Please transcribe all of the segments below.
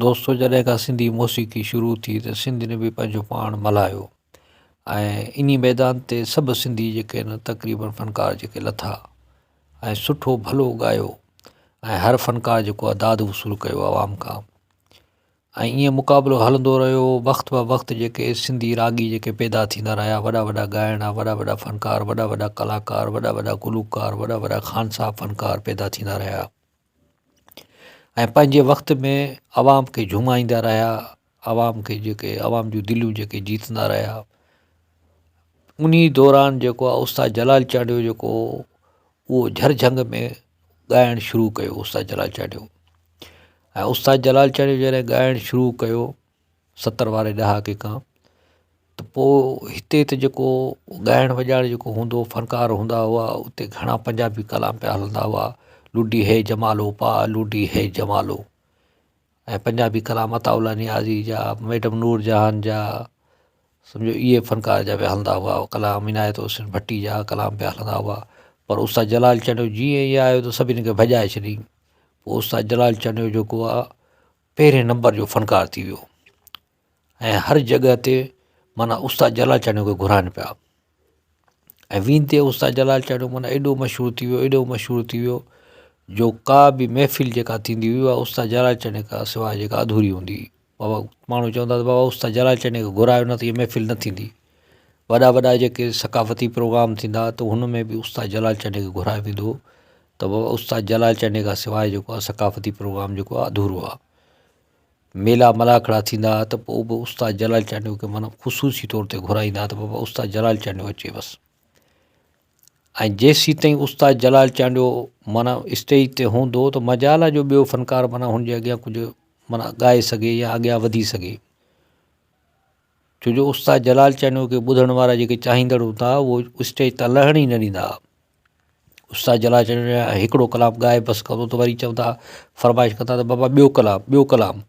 دوستو جڏهن کان سنڌي موسيقي شروع ٿي ته سنڌين به پنهنجو پاڻ ملهايو ۽ انهي ميدان تي سڀ سنڌي جيڪي آهن تقريبن فنڪار جيڪي لٿا ۽ سٺو ڀلو ڳايو ۽ هر فنڪار جيڪو آهي داد وصول ڪيو عوام کان ۽ ائين مقابلو هلندو رهيو وقت به وقت جيڪي سنڌي راڳي جيڪي پيدا ٿيندا رهيا وڏا وڏا ڳائڻا وڏا وڏا فنڪار وڏا وڏا ڪلاڪار وڏا وڏا گلوڪار وڏا وڏا خان صاحب فنڪار پيدا ٿيندا رهيا ۽ پنهنجي وقت ۾ عوام کي جهومائيندا رهيا عوام کي جيڪي عوام جون دليون جيڪي جيتندا رهيا انهي دوران جيڪو آهي استاد جلال چانڊيو جيڪو اهو جهر جهنگ ۾ ڳائڻ شروع ڪيو استاد جلال چانڊيو ۽ استاد جلال چانڊيو جڏهن ڳائڻ شروع ڪيو 70 واري ڏهاڪي کان ته پوء هتي ته جيڪو ڳائڻ وڄائڻ جيڪو هوندو هو فنڪار هوندا هئا اتي گهڻا پنجابي ڪلام پيا هلندا هئا لوڊي هي جمالو پا لوڊي هي جمالو ۽ پنجابي ڪلام عطاء الله نيازي جا ميڊم نور جهان جا سمجهو اهي فنڪار جا پيا هلندا هئا ڪلام عنايت حسين ڀٽي جا ڪلام پيا هلندا هئا پر استاد جلال چانڊيو جيئن ئي آيو ته سڀني کي ڀڄائي ڇڏيائين پوء استاد جلال چانڊيو جيڪو آهي پهرين نمبر جو فنڪار ٿي ويو ۽ هر جڳهه تي معنيٰ استاد جلال چانڊيو کي گهرائن پيا ۽ ويندي استاد جلال چانڊيو معنيٰ ايڏو مشهور ٿي ويو ايڏو مشهور ٿي ويو جو ڪا به محفل جيڪا ٿيندي هئي اها استاد جلال چانڊيي کان سواء جيڪا اڌوري هوندي هئي بابا ماڻهو چوندا ته بابا استاد جلال چانڊيي کي گهرايو نه ته هيء محفل نه ٿيندي وڏا وڏا جيڪي ثقافتي پروگرام ٿيندا ته هن ۾ به استاد جلال چانڊيي کي گهرايو ويندو هو ته بابا استاد جلال چانڊيي کان سواء جيڪو آهي ثقافتي پروگرام جيڪو آهي اڌورو آهي. ميلا ملاکڙا ٿيندا ها ته پوء به استاد جلال چانڊيو کي معنيٰ خصوصي طور تي گهرائيندا ها ته بابا استاد جلال چانڊيو اچي بس ۽ جيسيتائين استاد جلال چانڊيو معنيٰ اسٽيج تي هوندو ته مجال آهي جو ٻيو فنڪار معنيٰ هن جي اڳيان ڪجهه معنيٰ ڳائي سگهي يا اڳيان وڌي سگهي ڇو جو استاد جلال چانڊيو کي ٻڌڻ وارا جيڪي چاهيندڙ هوندا هئا اهو اسٽيج تان لهڻ ئي نه ڏيندا هئا استاد جلال چانڊيو هڪڙو ڪلام ڳائي بس ڪندو ته وري چوندا فرمائش ڪندا ته بابا ٻيو ڪلام ٻيو ڪلام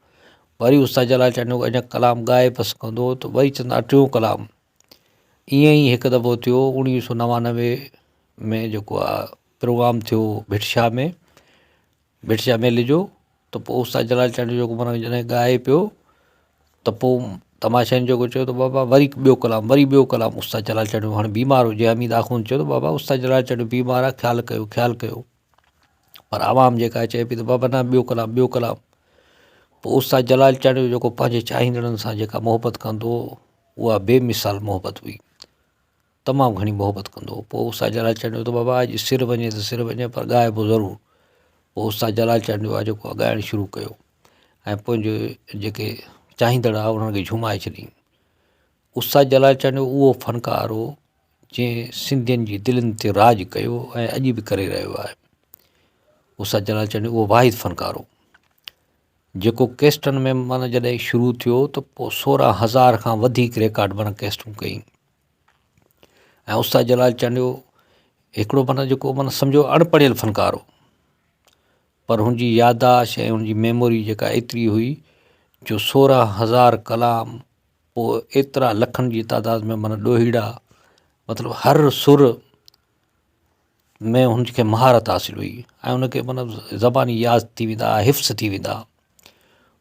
وري استاد جلال چانڊيو اڃا ڪلام ڳائي بس ڪندو ته وري چوندا ٽيون ڪلام ائين ئي هڪ دفعو ٿيو 1999 ۾ جيڪو آ پروگرام ٿيو ڀٽ شاهه ۾ ڀٽ شاهه ميلي جو ته پوء استاد جلال چانڊيو جيڪو معنيٰ جڏهن ڳائي پيو ته پوء تماشائين جيڪو چيو ته بابا وري ٻيو ڪلام وري ٻيو ڪلام استاد جلال چانڊيو هاڻي بيمار هجي حميد آخوند چيو ته بابا استاد جلال چانڊيو بيمار آهي خيال ڪيو خيال ڪيو پر عوام جيڪا چئي پئي ته بابا نه ٻيو ڪلام ٻيو ڪلام پوء استاد جلال چانڊيو جيڪو پنهنجي چاهيندڙن سان جيڪا محبت ڪندو هو اها بي مثال محبت هئي تمام گهڻي محبت ڪندو هو. پوء استاد جلال چانڊيو ته بابا اڄ سر وڃي ته سر وڃي پر ڳائبو ضرور. پوء استاد جلال چانڊيو آ جيڪو آ ڳائڻ شروع ڪيو ۽ پنهنجي جيڪي چاهيندڙ آ انهن کي جهومائي ڇڏيائين. استاد جلال چانڊيو اهو فنڪار هو جنهن سنڌين جي دلين تي راڄ ڪيو ۽ اڄ به ڪري رهيو آهي. استاد جلال چانڊيو اهو واحد فنڪار هو جيڪو ڪيسٽن ۾ معنيٰ جڏهن شروع ٿيو ته پوء 16,000 کان وڌيڪ ريڪارڊ معنيٰ ڪيسٽون ڪيائين. ۽ استاد جلال چانڊيو هڪڙو معنيٰ جيڪو معنيٰ سمجهو اڻ پڙهيل فنڪار هو پر هن جي ياداشت ۽ هن جي ميموري جيڪا ايتري هئي جو 16,000 ڪلام پوء ايترا لکن جي تعداد ۾ معنيٰ ڏوهيڙا مطلب هر سر ۾ هن کي مهارت حاصل هئي ۽ هن کي معنيٰ زباني ياد ٿي ويندا هئا حفظ ٿي ويندا هئا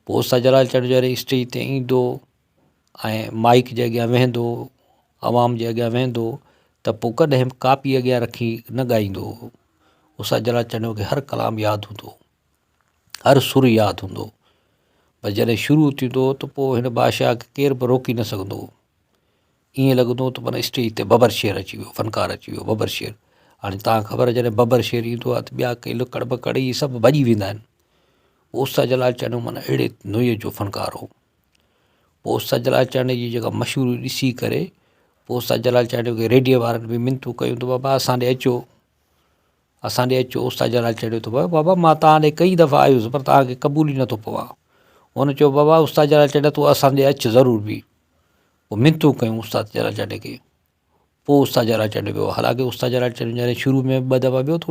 پوء استاد جلال چانڊيو جڏهن اسٽيج تي ايندو ۽ مائيڪ جي اڳيان ويهندو عوام جي اڳيان ويهندو ته پوء ڪڏهن به ڪاپي اڳيان رکي نه ڳائيندو هو. استاد جلال چانڊيو کي هر ڪلام ياد هوندو هو، هر سر ياد هوندو هو. بس جڏهن شروع ٿيندو هو ته پوء هن بادشاهه کي ڪير به روڪي نه سگهندو هو. ائين لڳندو هو ته معنيٰ اسٽيج تي ببر شير اچي ويو، فنڪار اچي ويو، ببر شير. هاڻي توهان کي خبر آهي جڏهن ببر شير ايندو آهي ته ٻيا ڪي لڪڙ ٻڪڙ اهي سڀ ڀڄي ويندا آهن. پوء استاد جلال چانڊيو معنيٰ اهڙي نوعيت جو فنڪار هو. پوء استاد جلال چانڊيي جي جيڪا مشهوري ڏسي ڪري پوء استاد جلال چانڊيو کي ريڊيي وارن به منتون ڪيون ته بابا اسان ڏي اچو اسان ڏي اچو استاد جلال چانڊيو ته بابا مان توهان ڏي ڪئي دفعا آيس پر توهان کي قبول ئي نٿو پوان هن چيو بابا استاد جلال چانڊيو تون اسان ڏي اچ ضرور به پوء منتون ڪيون استاد جلال چانڊيي کي پوء استاد جلال چانڊيو ويو حالانڪه استاد جلال چانڊيو جڏهن شروع ۾ ٻه دفعا ويو ته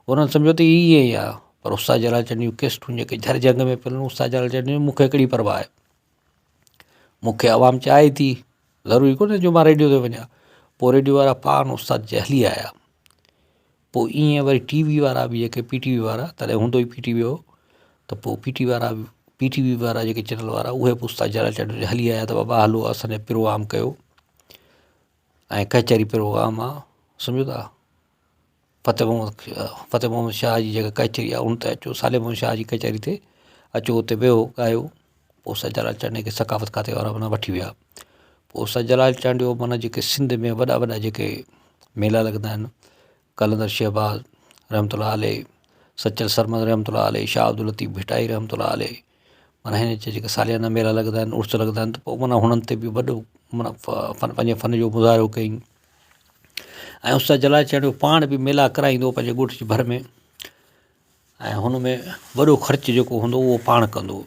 انهن سمجهيو ته هي ائين ئي آهي پر استاد جلال چانڊيو جون ڪيسٽون جيڪي جھر جھنگ ۾ پيل آهن استاد جلال چانڊيو مون کي ڪهڙي پرواهه آهي مون کي عوام چاهي ٿي ضروري ڪونهي جو مان ريڊيو تي وڃان پوء ريڊيو وارا پاڻ استاد جي هلي آيا پوء ائين وري ٽي وي وارا به جيڪي پي ٽي وي وارا تڏهن هوندو ئي پي ٽي وي هو ته پوء پي ٽي وارا به پي ٽي وي وارا جيڪي چينل وارا اهي به استاد جلال چانڊيو ڏي هلي آيا ته بابا هلو اسان جو پروگرام ڪيو ۽ ڪچهري پروگرام آ سمجهو ٿا فتح محمد فتح محمد شاهه جي جيڪا ڪچهري آ ان تي اچو صالح محمد شاهه جي ڪچهري تي اچو اتي ويهو ڳايو پوء استاد جلال چانڊيي کي ثقافت کاتي وارا معنيٰ وٺي ويا پوء استاد جلال چانڊيو معنيٰ جيڪي سنڌ ۾ وڏا وڏا جيڪي ميلا لڳندا آهن قلندر شهباز رحمة الله عليه، سچل سرمد رحمة الله عليه، شاهه عبداللطيف ڀٽائي رحمة الله عليه معنيٰ هن جا جيڪي ساليانا ميلا لڳندا آهن عرس لڳندا آهن ته پوء معنيٰ هنن تي به وڏو معنيٰ فن پنهنجي فن جو مظاهرو ڪيائين ۽ استاد جلال چانڊيو پاڻ به ميلا ڪرائيندو هو پنهنجي ڳوٺ جي ڀر ۾ ۽ هن ۾ وڏو خرچ جيڪو هوندو هو اهو پاڻ ڪندو هو.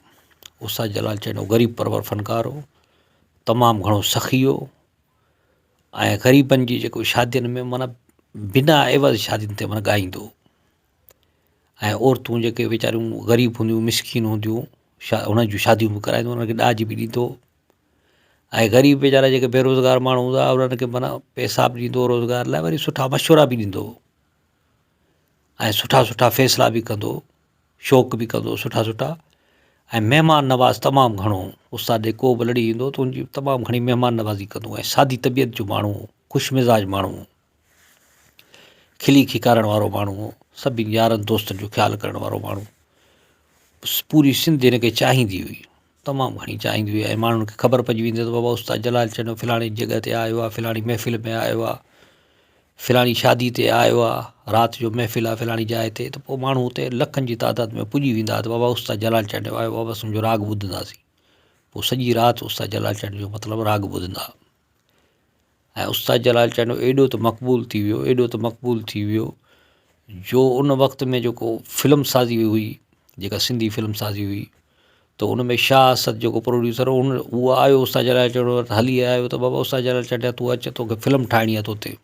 استاد جلال چانڊيو غريب پرور فنڪار هو تمام گهڻو سخي هو. ۽ غريبن جي جيڪو شادين ۾ معنيٰ بنا عيوض شادين تي معنيٰ ڳائيندو هو ۽ عورتون جيڪي ويچاريون غريب هونديون مسڪين هونديون شا انهن جون شاديون به ڪرائيندو انهن کي ڏاج به ڏيندو هو ۽ غريب ويچارا جيڪي بيروزگار ماڻهو هوندا هئا انهن کي معنيٰ پئسا به ڏيندو هو روزگار لاء وري سٺا مشورا به ڏيندو هو ۽ سٺا سٺا فيصلا به ڪندو هو شوق به ڪندو هو سٺا سٺا ۽ مهمان نواز تمام گهڻو هو استاد ڏي ڪو به لڙي ايندو هو ته ان جي تمام گهڻي مهمان نوازي ڪندو هو ۽ سادي طبيعت جو ماڻهو هو خوش مزاج ماڻهو هو کلي کيڪارڻ وارو ماڻهو هو سڀني يارن دوستن جو خيال ڪرڻ وارو ماڻهو پوري سنڌ هن کي چاهيندي هئي تمام گهڻي چاهيندي هئي ۽ ماڻهن کي خبر پئجي ويندي هئي ته بابا استاد جلال چنو فلاڻي جڳهه تي آيو آهي فلاڻي محفل ۾ آيو آهي فلاڻي شادي تي آيو آهي رات جو محفل آهي فلاڻي جاء تي ته پوء ماڻهو اتي لکن جي تعداد ۾ پڄي ويندا هئا ته بابا استاد جلال چانڊيو آيو آهي بس ان جو راڳ ٻڌنداسين پوء سڄي رات استاد جلال چانڊيو جو مطلب راڳ ٻڌندا ۽ استاد جلال چانڊيو ايڏو ته مقبول ٿي ويو ايڏو ته مقبول ٿي ويو جو ان وقت ۾ جيڪو فلم سازي هئي جيڪا سنڌي فلم سازي هئي ته ان ۾ شاهه اسد جيڪو پروڊيوسر هو ان اهو آيو استاد جلال چانڊيو وٽ هلي آيو ته بابا استاد جلال چانڊيا تون اچ توکي فلم ٺاهڻي آهي توتي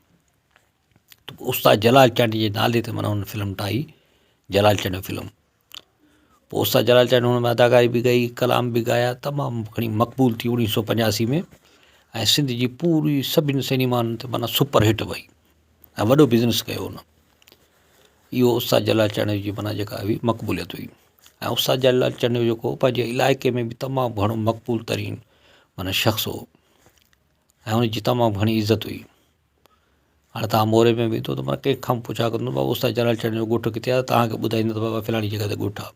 ته استاد جلال چانڊيي جي نالي تي معنيٰ هن فلم ٺاهي جلال چانڊيو فلم پوء استاد جلال چانڊيو هن ۾ اداڪاري به ڪئي، ڪلام به ڳايا، تمام گهڻي مقبول ٿي اوڻيهه سو 85 ۾ ۽ سنڌ جي پوري سڀني سئنيمائن تي معنيٰ سپر هٽ وئي ۽ وڏو بزنس ڪيو هن. اهو استاد جلال چانڊيو جي معنيٰ جيڪا هئي مقبوليت هئي ۽ استاد جلال چانڊيو جيڪو پنهنجي علائقي ۾ به تمام گهڻو مقبول ترين معنيٰ شخص هو ۽ هن جي تمام گهڻي عزت هئي. هاڻي توهان موري ۾ ويندو ته مان ڪنهن کان به پڇا ڪندو بابا استاد جلال چانڊيو جو ڳوٺ ڪٿي آهي توهان کي ٻڌائيندو ته بابا فلاڻي جڳهه تي ڳوٺ آهي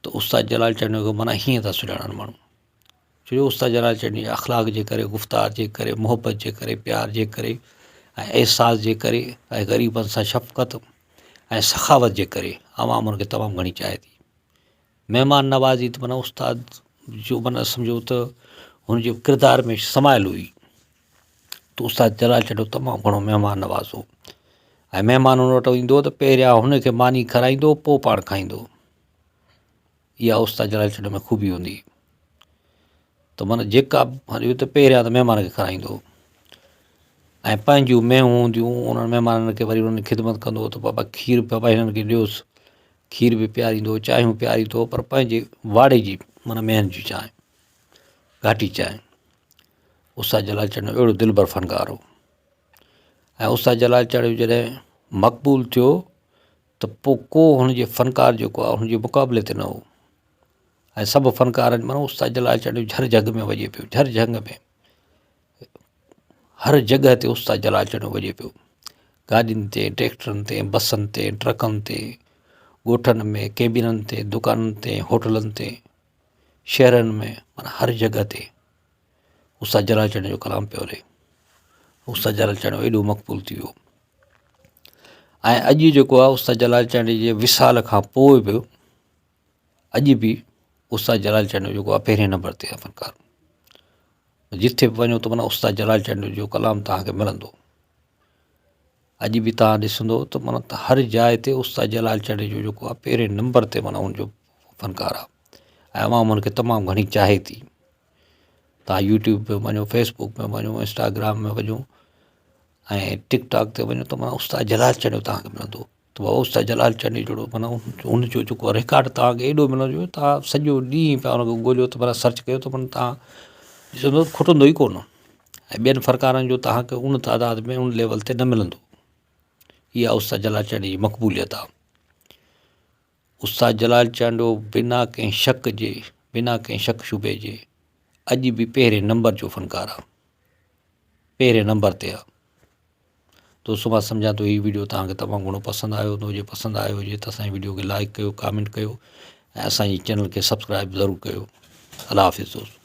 ته استاد جلال چانڊيو کي معنيٰ هيئن ٿا سڃاڻن ماڻهو ڇو جو استاد جلال چانڊيو جي اخلاق جي ڪري گفتار جي ڪري محبت جي ڪري پيار جي ڪري ۽ احساس جي ڪري ۽ غريبن سان شفقت ۽ سخاوت جي ڪري عوام ان کي تمام گهڻي چاهي ٿي مهمان نوازي ته معنيٰ استاد جو معنيٰ سمجهو ته هن جي ڪردار ۾ سمايل هئي ته استاد جلال چنڊو تمام گهڻو مهمان نواز هو ۽ مهمان هن وٽ ايندو هو ته پهريان هن کي ماني کارائيندو هو پوء پاڻ کائيندو هو اها استاد جلال چنڊو ۾ خوبي هوندي هئي ته معنيٰ جيڪا به هلي ته پهريان ته مهمان کي کارائيندو هو ۽ پنهنجون مينهون هونديون انهن مهمانن کي وري انهن جي خدمت ڪندو هو ته بابا کير بابا هنن کي ڏيوس کير به پياريندو هو چانهيون پياريندو هو پر پنهنجي واڙي جي معنيٰ مينهن جي چانهه گهاٽي چانهه استاد جلال چانڊيو اهڙو دلبر فنڪار هو ۽ استاد جلال چانڊيو جڏهن مقبول ٿيو ته پوء ڪو هن جي فنڪار جيڪو آهي هن جي مقابلي تي نه هو ۽ سڀ فنڪارن معنيٰ استاد جلال چانڊيو جھر جھنگ ۾ وڄي پيو جھر جھنگ ۾ هر جڳهه تي استاد جلال چانڊيو وڄي پيو گاڏين تي ٽريڪٽرن تي بسن تي ٽرڪن تي ڳوٺن ۾ ڪيبنن تي دڪانن تي هوٽلن تي شهرن ۾ معنيٰ هر جڳهه تي استاد جلال چانڊيو جو ڪلام پيو هلي استاد جلال چانڊيو ايڏو مقبول ٿي ويو ۽ اڄ جيڪو آهي استاد جلال چانڊيي جي وصال کان پوء به اڄ به استاد جلال چانڊيو جيڪو آهي پهرين نمبر تي آهي فنڪار جتي به وڃو ته معنيٰ استاد جلال چانڊيو جو ڪلام توهان کي ملندو اڄ به توهان ڏسندو ته معنيٰ هر جاء تي استاد جلال چانڊيو جو جيڪو آهي پهرين نمبر تي معنيٰ ان جو فنڪار آهي ۽ عوام ان کي تمام گهڻي چاهي ٿي توهان يوٽيوب ۾ وڃو فيس بڪ ۾ وڃو انسٽاگرام ۾ وڃو ۽ ٽڪ ٽاڪ تي وڃو ته معنيٰ استاد جلال چانڊيو توهان کي ملندو ته بابا استاد جلال چانڊيو جهڙو معنيٰ ان جو جيڪو رڪارڊ توهان کي ايڏو ملندو جو توهان سڄو ڏينهن پيا ان کي ڳوليو ته معنيٰ سرچ ڪيو ته معنيٰ توهان ڏسندو کٽندو ئي ڪونه ۽ ٻين فنڪارن جو توهان کي ان تعداد ۾ ان ليول تي نه ملندو اها استاد جلال چانڊيي جي مقبوليت آهي. استاد جلال چانڊيو بنا ڪنهن شڪ جي بنا ڪنهن شڪ شبهي جي اڄ به پهرين نمبر جو فنڪار آ پهرين نمبر تي آ. دوستو مان سمجهان ٿو هي ويڊيو توهان کي تمام گهڻو پسند آيو هوندو جي پسند آيو هجي ته اسان جي ويڊيو کي لائڪ ڪيو ڪامينٽ ڪيو ۽ اسان جي چينل کي سبسڪرائب ضرور ڪيو الله حافظ دوستو.